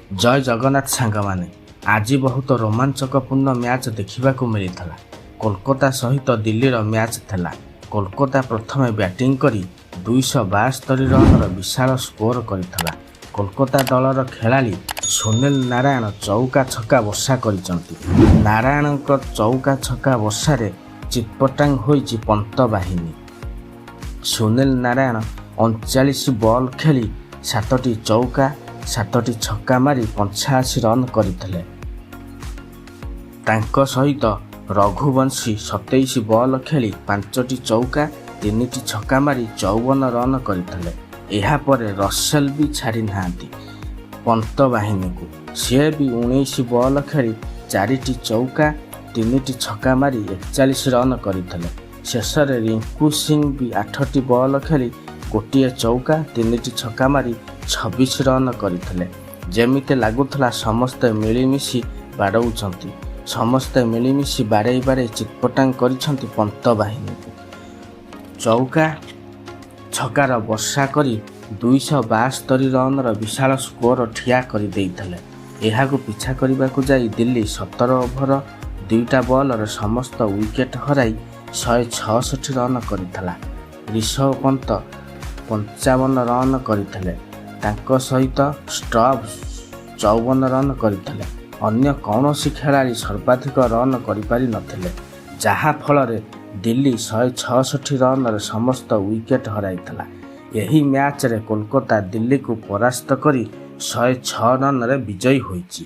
ଜୟ ଜଗନ୍ନାଥ ସାଙ୍ଗମାନେ। ଆଜି ବହୁତ ରୋମାଞ୍ଚକପୂର୍ଣ୍ଣ ମ୍ୟାଚ୍ ଦେଖିବାକୁ ମିଳିଥିଲା। କୋଲକାତା ସହିତ ଦିଲ୍ଲୀର ମ୍ୟାଚ୍ ଥିଲା। କୋଲକାତା ପ୍ରଥମେ ବ୍ୟାଟିଂ କରି 272 ରନର ବିଶାଳ ସ୍କୋର କରିଥିଲା। କୋଲକାତା ଦଳର ଖେଳାଳି ସୁନୀଲ ନାରାୟଣ ଚୌକା ଛକା ବର୍ଷା କରିଛନ୍ତି। ନାରାୟଣଙ୍କ ଚୌକା ଛକା ବର୍ଷାରେ ଚିତପଟାଙ୍ଗ ହୋଇଛି ପନ୍ତ ବାହିନୀ। ସୁନୀଲ ନାରାୟଣ 39 ବଲ୍ ଖେଳି ସାତଟି ଚୌକା, ସାତଟି ଛକା ମାରି 85 ରନ୍ କରିଥିଲେ। ତାଙ୍କ ସହିତ ରଘୁବଂଶୀ 27 ବଲ୍ ଖେଳି ପାଞ୍ଚଟି ଚୌକା, ତିନିଟି ଛକା ମାରି 54 ରନ୍ କରିଥିଲେ। ଏହାପରେ ରସେଲ ବି ଛାଡ଼ି ନାହାନ୍ତି ପନ୍ତ ବାହିନୀକୁ। ସିଏ ବି 19 ବଲ୍ ଖେଳି ଚାରିଟି ଚୌକା, ତିନିଟି ଛକା ମାରି 41 ରନ୍ କରିଥିଲେ। ଶେଷରେ ରିଙ୍କୁ ସିଂ ବି ଆଠଟି ବଲ୍ ଖେଳି ଗୋଟିଏ ଚୌକା, ତିନିଟି ଛକା ମାରି 26 ରନ୍ କରିଥିଲେ। ଯେମିତି ଲାଗୁଥିଲା, ସମସ୍ତେ ମିଳିମିଶି ବାଡ଼ଉଛନ୍ତି। ସମସ୍ତେ ମିଳିମିଶି ବାଡ଼େଇ ବାଡ଼େଇ ଚିତପଟାଙ୍ଗ କରିଛନ୍ତି ପନ୍ତ ବାହିନୀକୁ। ଚୌକା ଛକାର ବର୍ଷା କରି 272 ରନର ବିଶାଳ ସ୍କୋର ଠିଆ କରିଦେଇଥିଲେ। ଏହାକୁ ପିଛା କରିବାକୁ ଯାଇ ଦିଲ୍ଲୀ 17 ଓଭର 2ଟା ବଲରେ ସମସ୍ତ ୱିକେଟ୍ ହରାଇ 166 ରନ୍ କରିଥିଲା। ରିଷଭ ପନ୍ତ 55 ରନ୍ କରିଥିଲେ। ତାଙ୍କ ସହିତ ଷ୍ଟବ୍ସ 54 ରନ୍ କରିଥିଲେ। ଅନ୍ୟ କୌଣସି ଖେଳାଳି ସର୍ବାଧିକ ରନ୍ କରିପାରି ନଥିଲେ, ଯାହା ଫଳରେ ଦିଲ୍ଲୀ 166 ରନରେ ସମସ୍ତ ୱିକେଟ୍ ହରାଇଥିଲା। ଏହି ମ୍ୟାଚରେ କୋଲକାତା ଦିଲ୍ଲୀକୁ ପରାସ୍ତ କରି 106 ରନରେ ବିଜୟୀ ହୋଇଛି।